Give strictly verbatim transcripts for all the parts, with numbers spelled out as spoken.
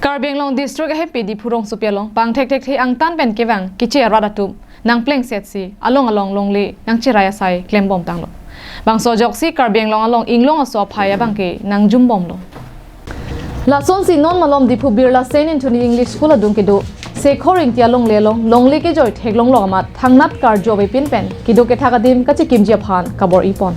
Karbi Anglong District ahempi Diphu rongsopi along pangthek thekthe angtan pen kevang keche arat atum nangplengsetsi along along longle nangcherai asai klembomtanglo. Bangso ajoksi Karbi Anglong along inglong aso aphai abangke nangjumbomlo. Lasonsi non malom Diphu Birla Saint Anthony English School adung kedo Sekhor Ingti alongle along longle kejoi theklonglok amat thangnat karju avepin pen kedo kethak adim kachekimji aphan kabor-ipon.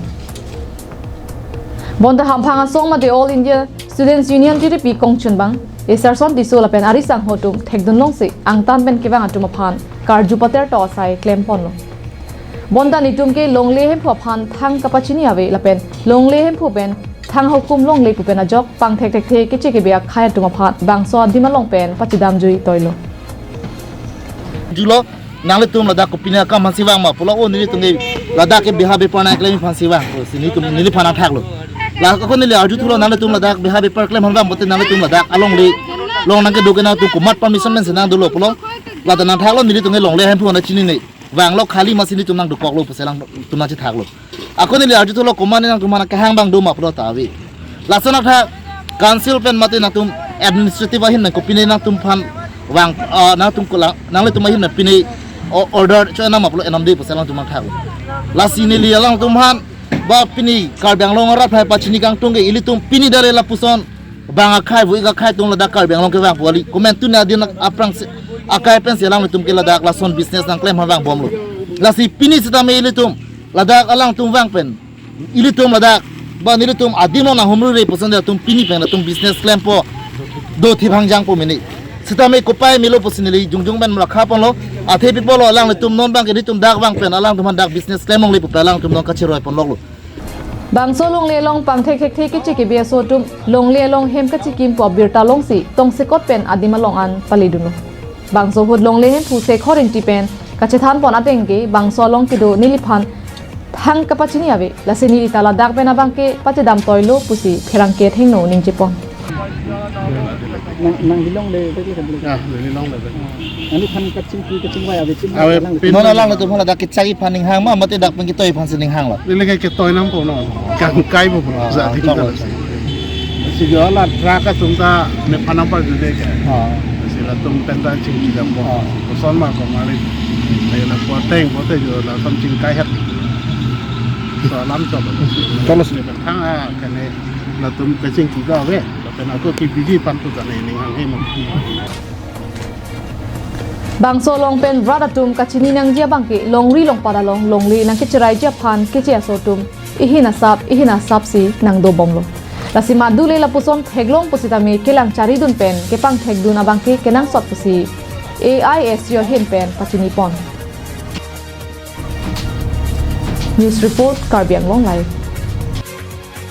Bonta hamphang asong mate All India Students Union T D P kongchunbang Esarson Tisso lapen ari sangho atum thekdunlongsi angtan pen kevang atum aphan karju paterto asai klemponlo. Bonta nelitum ke longle hemphu aphan thang kapachini ave lapen longle hemphu pen thang hukum longle pu pen ajok pangthek thekthe keche kebe akhai atum aphan bangso adim along pen pachedamjui toilo. Julo, nanglitum ladak kopine akam aphansi vang ma pulo, o nelitum ke ladak ke beha bepar nangklem aphansi vang, o si nelitum neliphan nangthaklo. La ako neli arjuthulo, nanglitum ladak beha bepar klem aphan vang pulote nanglitum ladak alongle along nangkedo ke nangtum komat permission pensi nangdolo pulo. Ladak nangthaklo, nelitum ke longle hemphu nangchinine. Vanglo khali masi nelitum nangdokoklo pusi alangtum nangchethaklo. Ako neli arjuthulo, komat nangtum aphan kehang abang do ma pulo ta ave. Lason athak council pen mate nangtum administrative ahin nang kopine nangtumphan vang, ah, nangtum kolang, nanglitum ahin nang pine o-, order cho-en nang ma pulo, enamde pusi alangtum nangthaklo. Lasi neli alangtumphan ba pine Karbi Anglong arat aphai pachini kangtung ke ilitum pine dale lapuson bang akhai vo-ik akhai atum ladak Karbi Anglong kevang pu kali. Komantu nangdin aphrangsi akai pensi alanglitum ke ladak lason business nangklem aphan vangbomlo. Lasi pine sitame ilitum ladak alangtum vang pen ilitum ladak ba nelitum adim along nanghumri re puson atum pine pen atum business klempo, do thip hangjangpo mene. Sitame kopai melo pusi neli jongjong pen rakhaponlo. Athe pi pulo, alanglitum non abangke nelitum dak vang pen alangtum aphan dak business klem longle pu pen alangtum non kacheroiponloklo. Bangso longle along pangthek thekthe keche kebe aso atum longle along hem kachekim pu abirta longsi tongsekot pen adim along an paledunlo. Bangso ahut longle hemphu Sekhor Ingti pen kachethanpon ateng ke bangso along kedo neliphan thang kapachini ave, lasi neli ta ladak pen abangke pachedam toilo pusi pherangke athengno ningjepon. Nang, nang hilong le, bagi kan le. Ah, neli longle. Ani than kachingki, kachingvai ave, chingvai Ave, alang. Pin- Non alangtum hala dak kechak aphan ninghang ma, mate dak pen ketoi aphansi ninghanglo. Neli ke ketoi nangpo no. Kang kai po po. Ah, jadi kalau kita. Si jo la truck atum ta nephan nangparjude ke. Ah. Si latum pen ta chingki dampo. Ah. Koson ma ko mari. Ai la poteng pote jo lason chingkai het. So alam so. Kalau si thang a kane latum kachingki ka ave. Lapen ako kebiji aphan pu kane ninghang he mo. Bangso along pen rat atum kachini nangji abangke longri longpat along longle nangkecheraiji aphan keche aso atum ihin asap ihin asapsi nangdobomlo. Lasi madu le lapuson theklong pusitame kelang charidun pen kepangthekdun abangke kenangsot pusi A I S U ahin pen pachinipon. News report, Karbi Anglong Live.